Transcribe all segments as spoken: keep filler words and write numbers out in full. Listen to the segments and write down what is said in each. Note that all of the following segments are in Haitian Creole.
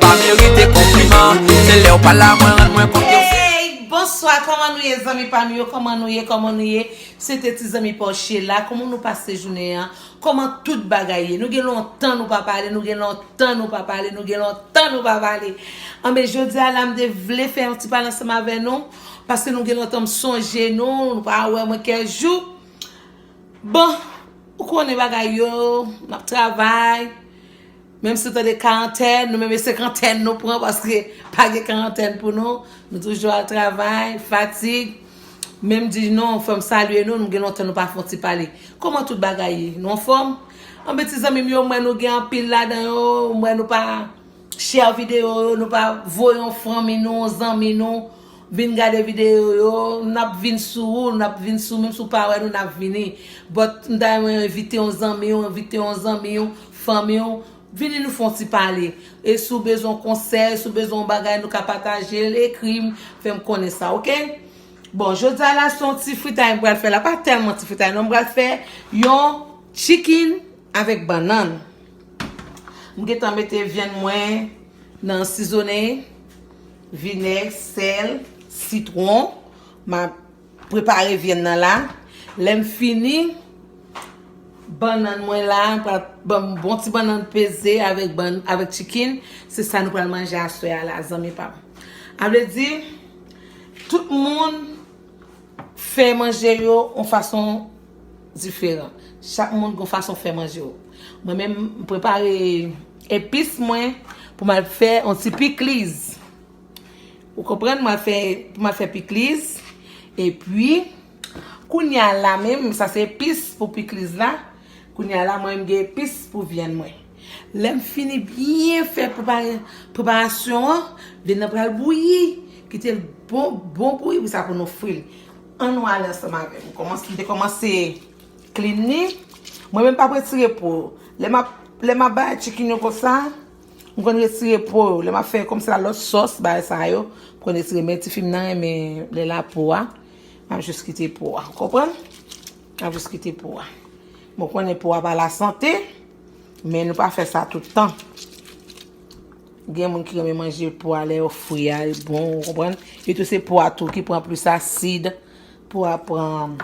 Pa merite konpliman, se lè w pa la mwen rann mwen kont yo. Hey, bonswa, kòman nou ye zanmi pa m yo, kòman nou ye, kòman nou ye? Se te ti zanmi pa w Sheila, kòman nou pase jounen an? Kòman tout bagay ye? Nou gen lontan nou pa pale, nou gen lontan nou pa pale, nou gen lontan nou pa pale. Anben, jodi a la m te vle fè yon ti pale ansanm avè nou, paske nou gen lontan m sonje nou, nou pa wè mwen kèk jou. Bon, ou konnen bagay yo, n ap travay. Menm si w tande karantèn, nou menm e senkantèn nou pran paske pa gen karantèn pou nou. Nou toujou al travay, fatig. Men m di non, fò m salye nou, nou gen lontan nou pa fè yon ti pale. Kòman tout bagay ye? Nou anfòm? Anben ti zanmi m yo, m wè nou gen anpil ladan yo, m wè nou pa share videyo yo, nou pa voye yon fanmi nou, yon zanmi nou vin gade videyo yo, n ap vin sou ou, n ap vin sou, menm si w pa wè nou, n ap vini. But m ta renmen w envite yon zanmi w, envite yon zanmi w, fanmi w, vini nou fè yon ti pale. E si w bezwen yon konsèy, si w bezwen yon bagay, nou ka pataje l, ekri m, fè m konnen sa, oke? Bon, jodi a la, se yon ti fritay m pral fè la, pa tèlman ti fritay non, m pral fè yon chicken avèk bannann. M gentan mete vyann mwen nan sizonnen, vinèg, sèl, sitwon. M ap prepare vyann nan la. Lè m fini, bannann mwen la, m pral ban m bon ti bannann peze avèk bann avèk chicken. Se sa nou pral manje aswè a la, zanmi pa m. A vle di, tout moun fè manje yo yon fason diferan. Chak moun gen yon fason fè manje yo. Mwen menm, m prepare epis mwen pou m al fè yon ti pikliz. Ou konprann? Mwen fè, pou mwen fè pikliz. Epi, kounye a la menm, sa se epis pou pikliz la. Kounye a la, mwen menm gen epis pou vyann mwen. Lè m fini byen fè prepare, preparasyon an, vyann nan pral bouyi. Kite l bon, bon bouyi pou sa pou nou fri l. Ann nou ale ansanm avè m. Kòmanse, m te kòmanse clean li. Mwen menm m p ap retire po. Lè m ap, lè m ap bay chicken yo konsa, m konn retire po yo. Lè m ap fè kòmsi la lòt sòs, bagay sa yo, m konn retire. Men tifi m nan renmen lè la po a. M ap jis kite po a. Ou konprann? M ap jis kite po a. Bon, konnen po a pa lasante, men nou pa fè sa tout tan. Gen moun ki renmen manje po a lè yo fri a, li bon, ou konprann? E tou se po a tou ki pran plis asid, po a pran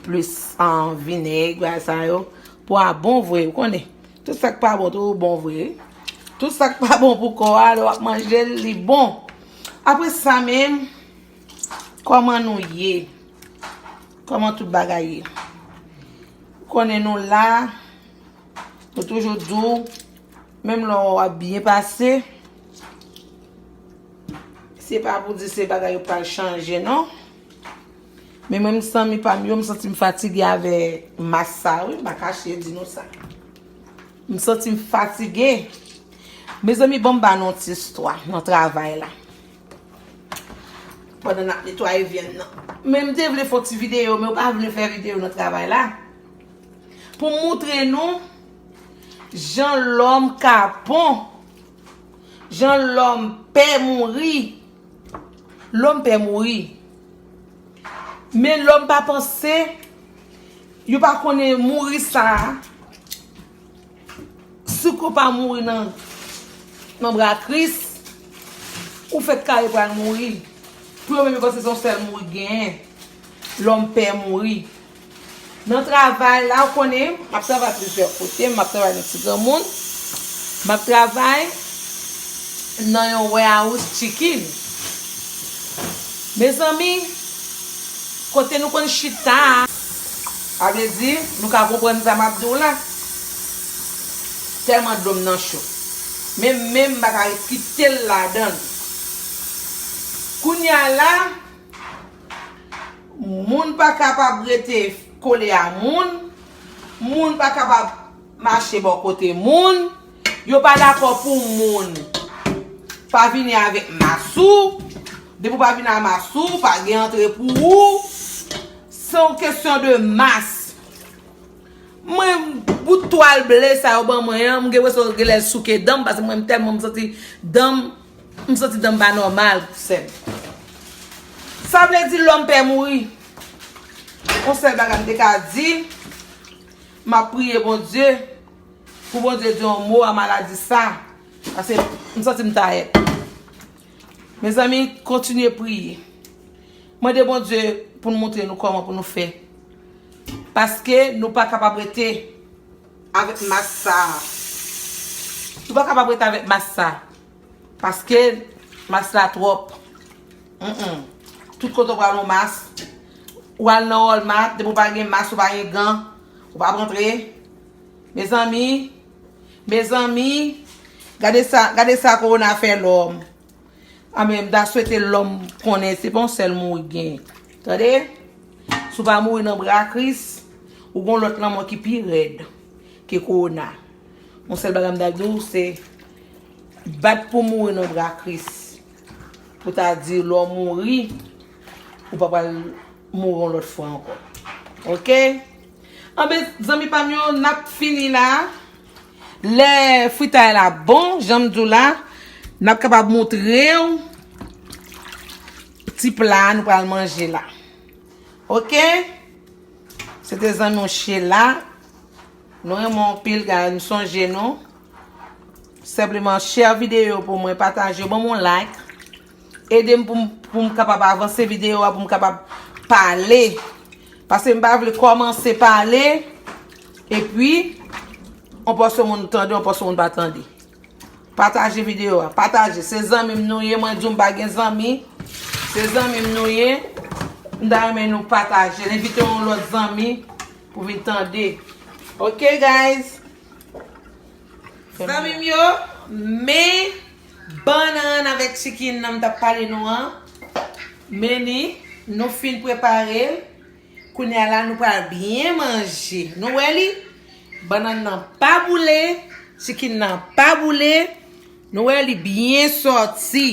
plis an vinèg, bagay sa yo. Po a bon vre, ou konnen. Tout sa k pa bon tou bon vre. Tout sa k pa bon pou kò a, lè w ap manje l, li bon. Apre sa menm, kòman nou ye? Kòman tout bagay ye? Ou konnen nou la, nou toujou di w, menm lè w ap byen pase, se pa pou di se bagay yo pral chanje non. Men mwen, zanmi pa m yo, m santi m fatige avè mas sa wi, m pa kache di nou sa. M santi m fatige. Mezanmi, ban m ba nou yon ti istwa nan travay la. Pandan n ap netwaye vyann nan. Men m te vle fè yon ti videyo, men yo pa vle fè videyo nan travay la. Pou m moutre nou jan lòm kapon, jan lòm pè mouri. Lòm pè mouri. Men lòm pa panse, yo pa konnen mouri sa a. Si w pa mouri nan, nan bra Kris, ou fèk kare pral mouri. Pou yo menm yo panse se yon sèl mouri k genyen. Lòm pè mouri. Nan travay la, ou konnen, m ap travay plizyè kote, m ap travay nan ti granmoun, m ap travay nan yon warehouse chicken. Mezanmi, kote nou konn chita a, a vle di, nou ka konprann sa m ap di w la. Tèlman dlo m nan cho. Men menm m pa ka kite l ladan l. Kounye a la, moun pa kapab rete kole a moun, moun pa kapab mache bò kote moun, yo pa dakò pou moun pa vini avèk mas ou, depi w pa vini a mas ou, pa gen antre pou ou, se yon kesyon de mas. Mwen, bout twal ble sa yo ban mwen an, m gen enpresyon genlè l souke dan m, paske mwen, m tèlman m santi dan m, m santi dan m pa nòmal, sè m. Sa vle di lòm pè mouri. Yon sèl bagay m te ka di, m ap priye Bondye, pou Bondye di yon mo a maladi sa. Paske m santi m tayè. Mezanmi, kontinye priye. Mande Bondye pou l montre nou kòman pou nou fè. Paske nou pa kapab rete avèk mas sa a. Nou pa kapab rete avèk mas sa a. Paske mas la twòp. Mm-mm. Tout kote w pral yon mas. Ou al nan Walmart, depi w pa gen mas, ou pa gen gan, ou p ap rantre. Mezanmi, mezanmi, gade sa, gade sa kowona fè lòm. Anben, m ta swete lòm konnen se pa yon sèl mouri k genyen. Tande? Si w pa mouri nan bra Kris, ou gon lòt lanmò ki pi rèd ke kowona. Yon sèl bagay m ta di w, se bat pou mouri nan bra Kris. Pou ta di lè w mouri, ou pa pral mouri yon lòt fwa ankò. Oke? Anben, zanmi pa m yo, n ap fini la. Lè fritay la bon, jan m di w la, n ap kapab montre w ti pla nou pral manje la. Oke? Se te zanmi w Sheila. Nou renmen w anpil, guys. M sonje nou. Senpleman, share videyo pou mwen, pataje, ban m yon like. Ede m pou m, pou m kapab avanse videyo a, pou m kapab pale. Paske m pa vle kòmanse pale, epi, yon pòsyon moun tande, yon pòsyon moun pa tande. Pataje videyo a, pataje. Se zanmi m nou ye, mwen di w m pa gen zanmi. Se zanmi m nou ye. M ta renmen nou pataje l. Envite yon lòt zanmi pou vin tande. Oke, guys? Zanmi m yo, men bannann avèk chicken nan m t ap pale nou an. Men ni, nou fin prepare l. Kounye a la, nou pral byen manje. Nou wè li? Bannann nan pa boule, chicken nan pa boule. Nou wè li byen sòti.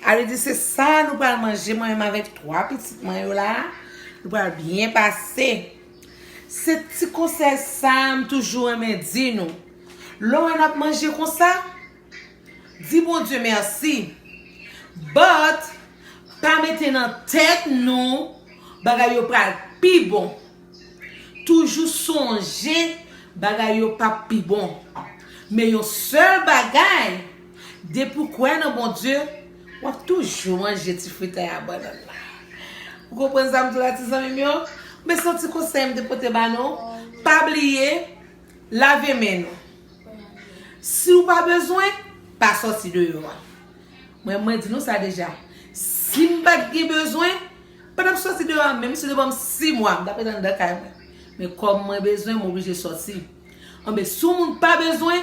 A vle di se sa nou pral manje, mwen menm avèk twa pitit mwen yo la. Nou pral byen pase. Se ti konsèy sa a m toujou renmen di nou. Lè w wè n ap manje konsa, di Bondye mèsi. But, pa mete nan tèt nou bagay yo pral pi bon. Toujou sonje bagay yo p ap pi bon. Men yon sèl bagay, depi w kwè nan Bondye, w ap toujou manje ti fritay a bannann la. Ou konprann sa m di w la, ti zanmi m yo? Men se yon ti konsèy m te pote ba nou. Pa bliye, lave men nou. Si w pa bezwen, pa sòti deyò a. Mwen, mwen di nou sa deja. Si m pa t gen bezwen, m pa t ap sòti deyò a, menm si yo te ban m sis mwa, m t ap ret anndan kay mwen. Men kòm mwen bezwen, m oblije sòti. Anben, si yon moun pa bezwen,